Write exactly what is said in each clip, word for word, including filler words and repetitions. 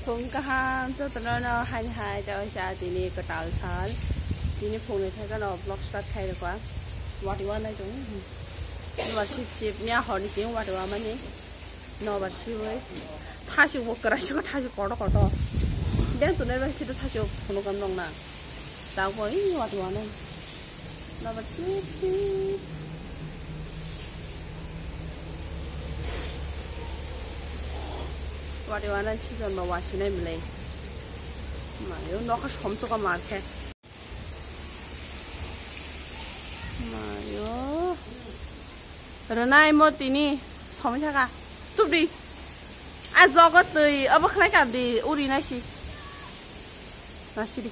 Phung kaham jotono no haini hai ta oisa tini kwtal sal. Tini phungni thekano vlog start khai rokha. Wati wanai tong. Nobar sip sip nia horni sing wati wamani. Nobar siwi. Thasuk bo kwrai suk thasuk koto koto. Deng tunai bai khitu thasuk phunukam nong na. Tabo i wati wanai. Nobar sip sip. Wati wana season ba wasinai belai. Mayo nokha somsoka markhe. Mayo. Rwnai mo tini somsaka. Tubdi. A jogo twi obo khlai kabdi uri naisi. Nasidi.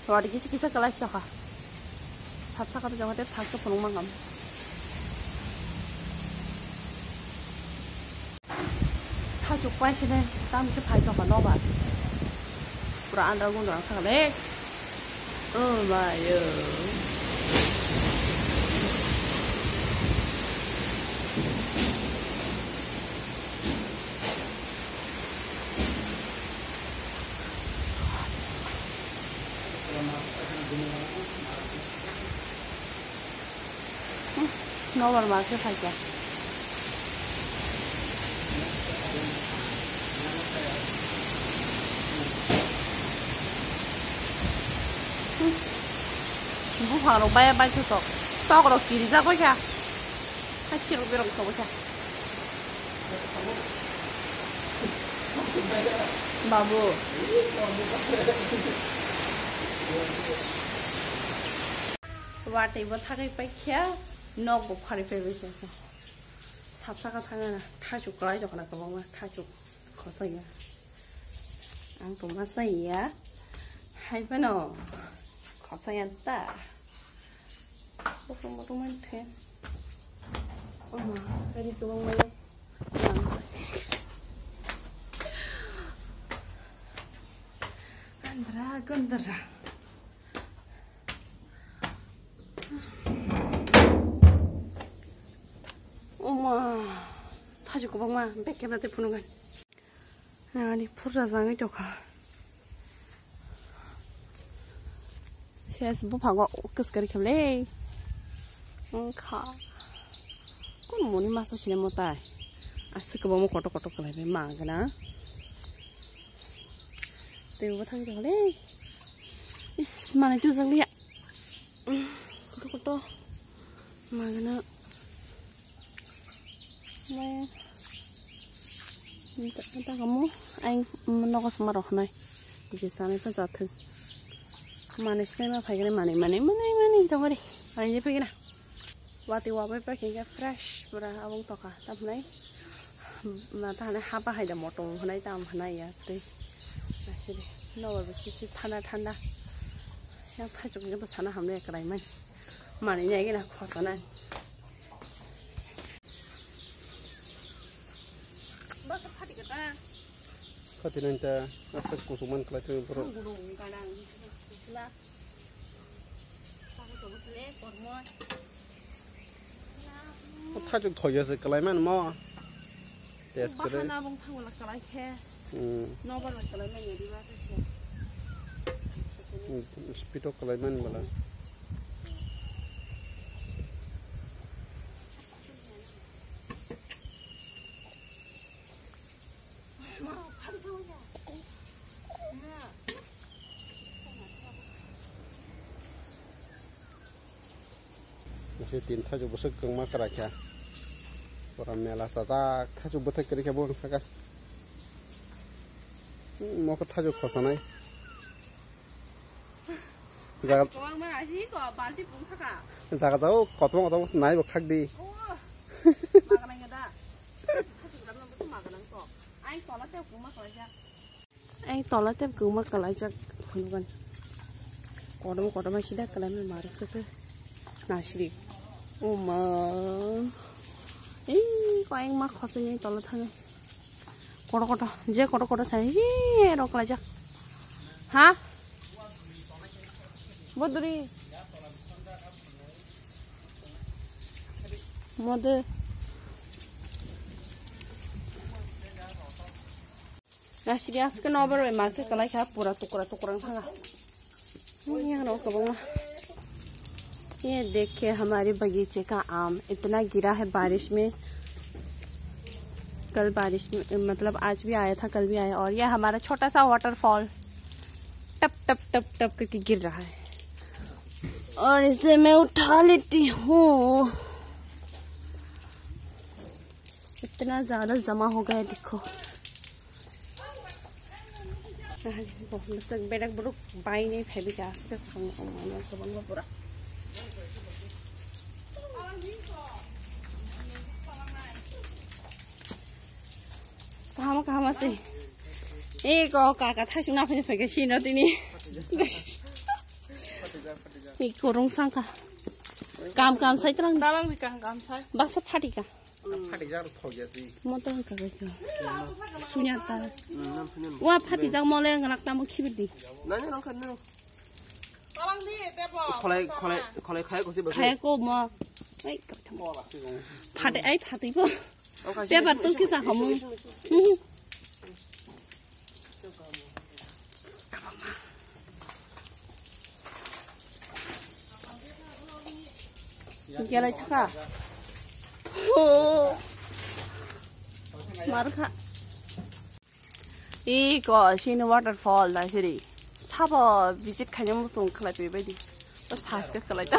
Wadi kisa kisa kalai saka. Sat saka to jamaate thak to phunung mangam. Thachuk pai sene tam se phai to kha nobar. Pura andar gundar kha le. Oh my oh. Nobar ma khe phaikha. Buphang rok baya bai khe tok. Tok rok kirijak bai kha. Hakhe rok berok tok kha. Babu. Watwi bo thagwi paikha, nok bo pharwi phaibai se. Sapsaka thangna thachuk kwlai jokna kwbangma thachuk khosaya. Ang to ma saya. Hai phano khosaya ta. Bokrok bokrok man the. Oma, kari kwbangma. Andra gondra. Oma, thaju kwbangma bag kebra tei phunukgani. Nangani phursa jangwi tongkha. Ses buphango kwskari kheble. Wngkha. Kun moni masa sini motai. Aswk kwbangma kotor kotor kwlaibai ma gana. Tei bo thang jole. Is, manai tujak liya. Kotor kotor. Magana. Mai. Minta, minta kamu. Aing nogo sema rohnai. Je sanai pa jathung. Manai sinai ma phaigana manai, manai, manai, manai. Tongori. Manai je phaigana. Wati wabai pa khe fresh pura abong toka. Tamnai. Ma ta hane hapa haida moto hwnai tam hwnai ya tei. Asiri. Nobar bo sip sip thanda thanda. Yang thachuk ni to sana hamle krai mai. Mani nyai gina khosa nai. Khati nai ta asa kusuk man khlai thung borok. Thachuk thoya se kwlai man mo. Test kwrwi. Bahana bong thang wala kwlai khe. Hmm. Nobar wala kwlai man yadi ba khe se. Hmm, speed o kwlai man bala. Nasi tin thaju bwswk kwngma kwra kha. Pura mela chajak thaju bwthai kwrwi kha bo saka. Mokhe thaju khosanai. Jaga kwbangma asi ko balti pung thaka. Jaga jao kotorma kotorma nai bo khak di. Oh. Maganang ya da. Thaju jaga bwswk maganang to. Ai tola te pung ma khlaijak. Ai tola tep kwma kwlaijak phunukani. Kotorma kotorma sida kwlaima marok sotwi nasri. Oma. Ei, koyengma khosoni tola thangwi. Kotor kotor, je kotor kotor thangwi, je rok kwlaijak. Ha? Boduri. Mode. Nasiri aske nobar bai market kalai kha pura tukra tukra thanga. Yang ro kwbangma. ये देखिए हमारे बगीचे का आम इतना गिरा है बारिश में। कल बारिश में, मतलब आज भी आया था, कल भी आया। और ये हमारा छोटा सा वाटरफॉल टप टप टप टप करके गिर रहा है। और इसे मैं उठा लेती हूँ। इतना ज्यादा जमा हो गया है, देखो। Ahan, bo, masuk berak buruk bai ni phebi ka, asuk ka, pura. Kaham, kaham ase. Eh, ko, ka, ka, thasung na phai, phai, ka, sino tini. Ni kurung sangka. Kam, kam, sai terang. Dalang di kam, kam, sai. Basa phati ka. Phatikjak rok thok ya twi. Mo to wngkha khe. Sunya ta. Hmm, nam sunya. Wa phatijak mo le ngrak tamo khibidi. Nanya nang khan no. Kholai, kholai, kholai khai ko se ba. Khai ko mo. Ai, phate, ai, phate ko. Paper to kisa hamu. Gelai thaka. Mar kha. Iko sini waterfall da siri. Sabo visit khaina musung khlai pe baidi. To subscribe khlai ta.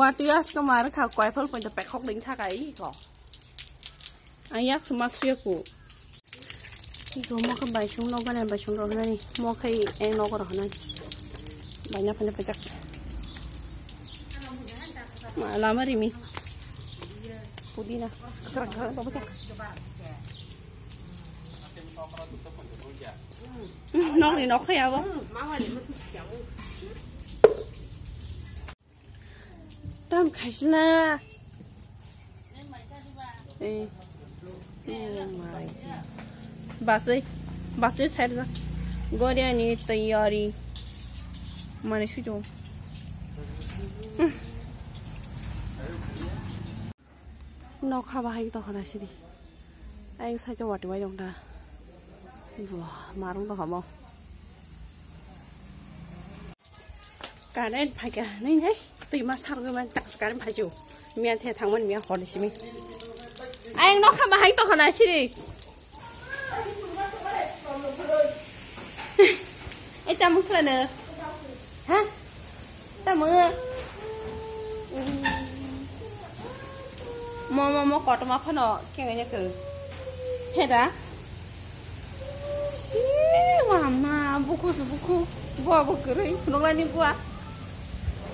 Wati as ko mar kha koi phol pon to pekhok ding thaka iko. Ang yak suma suya ku. Iko mo kha baisung no gana baisung ro nani. Mo khai eng no ro nani. Baina phane pajak. Ma lama rimi. Pudina. Kharang kharang to pajak. Nokni nok khaya bo. Tam khaisina. Eh. Oh my God. Basai. Basai side ja. Goriani tayari. Mane sujo. Nokha bahai tokha na sidi. Ayang side wati wai dong da. Wah, marung tokha mo. Current phaikha hinwi hai twi ma sargwi man tak current phaichu. Miya the thangmani miya hor simi. Ayang nokha bahai tokha na siri. Ai tamo khlano. Ha? Tamo. Mo mo mo kotorma phano kenganya khe. He da. Si, wama, buku su buku. Buah buku rui, phunuk lani buah.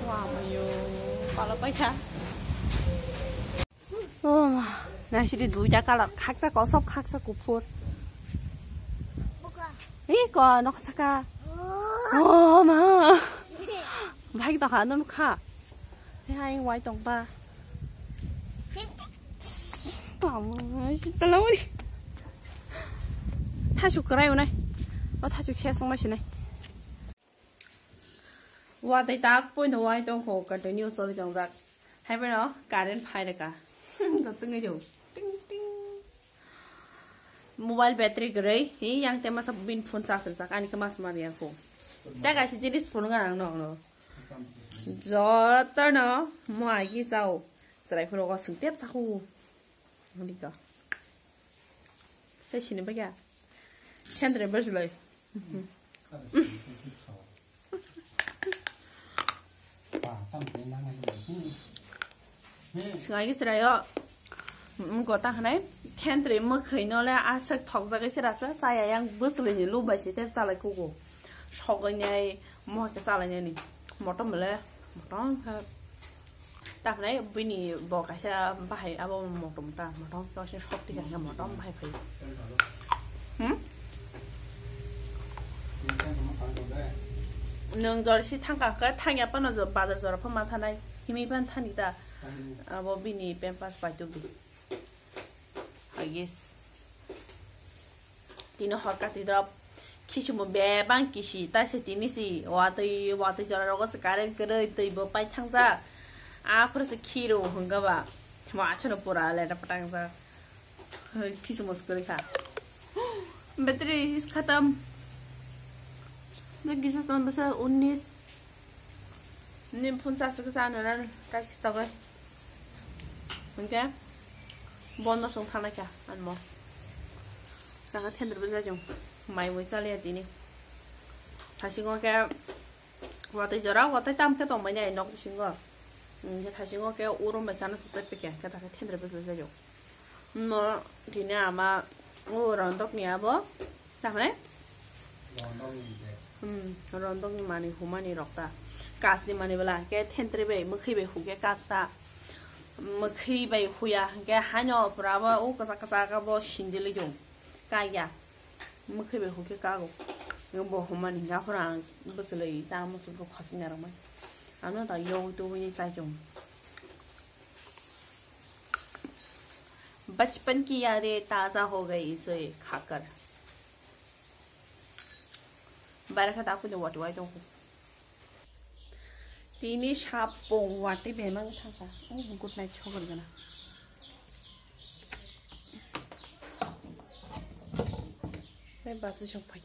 Wama yo, pala paisa. Oh ma, nasiri duita color, khaksa kosok, khaksa kuphur. Ih, ko nok saka. Oh ma. Bhai to kha, non kha. He hai wai tong ba. Tamo, si talo ni. Thasu krai unai. O thasu khe song ma sinai. Wa tai tak poi no wai tong kho, continue soli tong jak. Hai beno current phai reka. Ko chungi jo. Ting ting. Mobile battery gre, hi yang te masa bin phone charge rwjak, ani khe mas man yang ko. Ta ga si jinis phone ga nang no no. Joto no mo agi sao. Serai phone ko sing tep sa ko. Ani ka. He sini ba ya. Chandra ba julai. Swngaiwi chwraio, mm, gota hwnwi thentwrwi mwkhwino le aswk thokjagwi se rasa chaya yang bwswlwini lub bai se tei chalai kugo. Sogwini ai mohor khe chalainani. Motom le, motom khe. Tamhinai bini bo kaisa bahai abo motom ta, motom khe osin sokti khe motom bahai phai. Hmm? Nwng jor si thangka khe thangya phano jo-, bazar jora pha ma thanai. Himwi phan thani ta. Abo bini pampers pai tubdi. Hagis. Tini hor kati drop. Khisumu bebang kisi ta se tini si watwi, watwi jora rogo se current kwrwi twi bo pai thangjak. Aphuru se khiru hwnga ba. Mo achano pura leta patangjak. Khisumu se kwrwi kha. Battery is khatam. Nang kisa ton basa unnis. Nin phone charge kisa ano nan kaki stogai. Hingke bondo song thana kya anmo. Kaka thendra basa jong. Mai mui chaliya tini. Thasingo ke watui jora, watui tam khe tongmani ai nok bisingo. Hingke thasingo ke urum bai chana sutai pekya. Kata khe thendra basa jong. No, tini ama o rondok ni abo. Tamre? Hmm, rondok ni mani humani rok ta. Kas ni mani bela ke thentre bai, mukhi bai huke kak ta. Mukhi bai huya, ke haino pura bo o kasa kasa ka bo sindili jong. Kaya. Mukhi bai huke kago. Bo humani ga hura ang bwswlwi ta musu ko khosi narwkmai. Ano ta yo tu ni sai jong. बचपन की यादें ताज़ा हो गई इसे खाकर। Bara kha ta khuja wati wai tong. Tini sapung wati bemang thangsa. Oh, good night chokor gana. Bai basi song phai.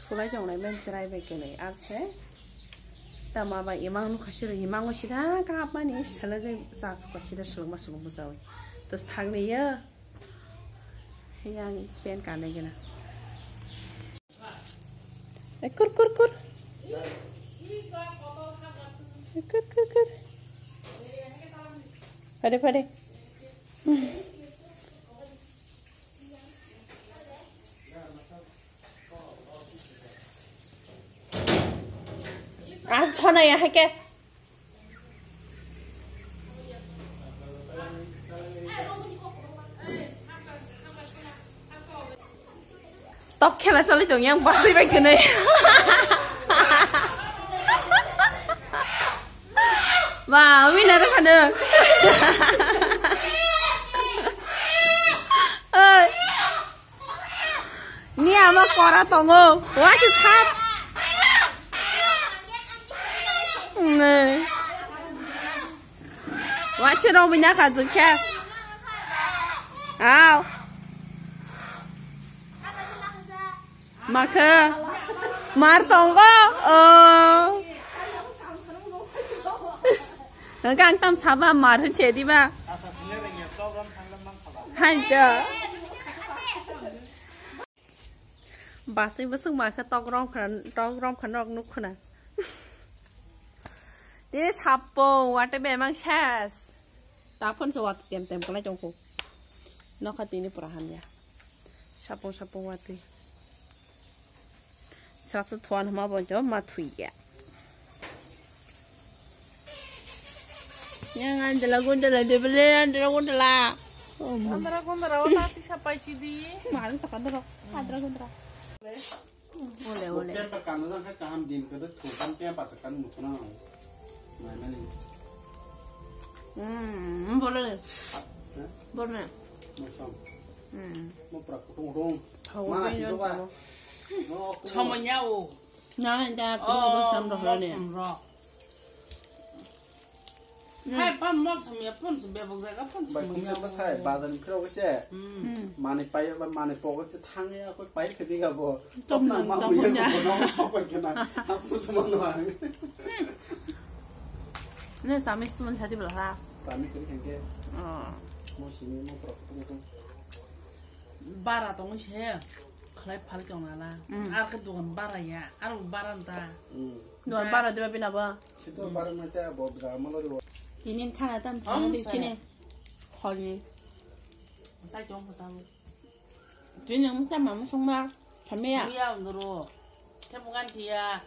Thulai tongnai men chwrai bai kwnwi, abse. Tama bai imang nukha siro, imango sida kapmani, selege cha chukha sida selengma sugo bwchawi. Tas thangni ya. Yang pen kanai gana. Eh, kur, kur, kur. Eh, kur, kur, kur. Pade, pade. Ah, sona ya, hai ke. Tok khela choli tong yang basi bai kene. Ba, winner khana. Oi. Ni ama kora tongo. Wachi thap. Ne. Wachi romwi na kha jukhe. Aw. Makhe. Mar tongo. Oh. Gang tam saba mar hin chedi ba. Hai da. Basai basuk makhe tok rom khana, tok rom khana rok nuk khana. Tini sapo wate bemang ses. Tapon se wate tem tem kala jongko. Nokha tini pura hamya. Sapung sapung wate. Srapsa thuan hama bo jo ma thuya. Yang andala gondala debele andala gondala. Oh, ma. Andala gondala o tati sapai sidi. Maru takandro andala gondala. Ole ole. Paper kanu jang khe kaham din khe thukam paper kanu muthuna nang. Mai mani. Hmm, boleh. Hah? Boleh. Masam. Hmm. Mo pra kutung kutung. Mana sih coba? Mo aku. Chomonyao. Nang enda Oh, pun sam roh ne. Mosam roh. Hmm. Hai, pan mosam ya, pan se bebok jaga, pan se Bai manya. Khum yang besai, bazar ni kro kese. Hmm. Hmm. Mani pai ba mani pogo te thang ya, koi pai ke diga bo. Tom Tom nang, nang, ma tom mu ya nang. Ko no sok pai ke na. Apu semua no ang. Ne, sami stu man hati bela ha. Sami kiri kengke. Oh. Mo sini mo pro kutung kutung. Bara tongwi se khlai phal tong nala. Mm. Ar khe dogan bara ya, ar bo bara nta. Mm. Dogan bara diba bina ba? Sito bara na ta bo bra malo ro. Tinin khana tam Om chana di sa. Sini. Kholi. Sai tong kho tam. Tinin ang ta mama song ba. Chame ya. Muya undro. Khe bukan dia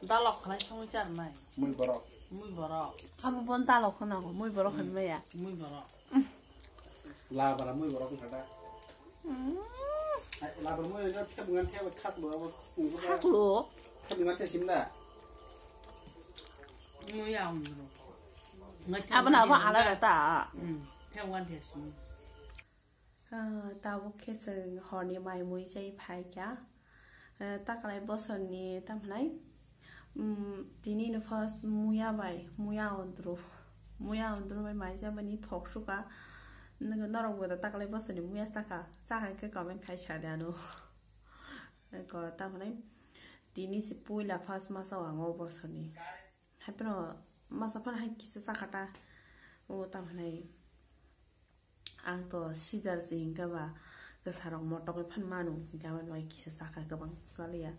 dalok khlai song char nai. Mui borok. Mui borok. Abo bon dalok khana ko, mui borok khan ba ya. Mui borok. Labra mui borok kha da. Mm. Ai, labra mui no phep ngan phep khak lo abo. Khak lo. Phep ngan te sim da. Mui ya um. Abo na abo ala da ta. Mm. Phep ngan te sim. Ah, tabuk khe chwng horni mai mui chai phai kha. Eh, takalai bosorni tamhinai, mm, tini no first muya bai, muya ondro, muya ondro bai mai jabani thok suka. Nung norok bo da taklai bosoni muya chakha, chakha khe comment khai sa de ano. Ko tamani tini si puila first masa ang o bosoni. Hai pano masa phan hai kisa chakha ta. O tamani ang to sijar si hingka ba kwsarok motok bai phan manu, hingka aboni bai kisa chakha, kwbang chaliya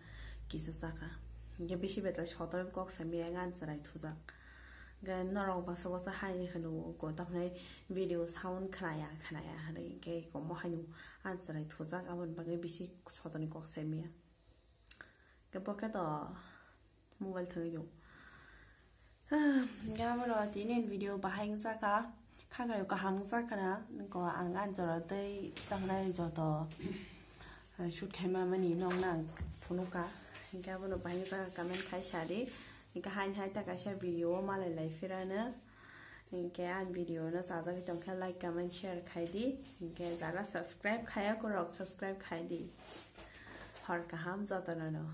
kisa chakha. Hingke bisi betra sotor kok sami ang an chwrai thujak. Hingke norok basa basa hai hwno ko tamani video sound khnaya khnaya hwnwi hingke komo haino an chwrai thujak, aboni bagwi bisi sotorni kok samiya. Hingke bo khe to mobile thwngwi do. Hingke abono tini video bahai wngchakha, khakhai kaham wngchakha na, ko ang an jora tei tangnai joto, eh, shoot khaima mani nokna ang phunukha. Hingke abono bahai wngchakha comment khai sadi. Hingke haini hai ta kaisa video o malai lai phirano. Hingke ang video no chajagwi tongkha, like, comment, share khai di. Hingke jara subscribe khaya korok subscribe khai di. Hor kaham jotono no.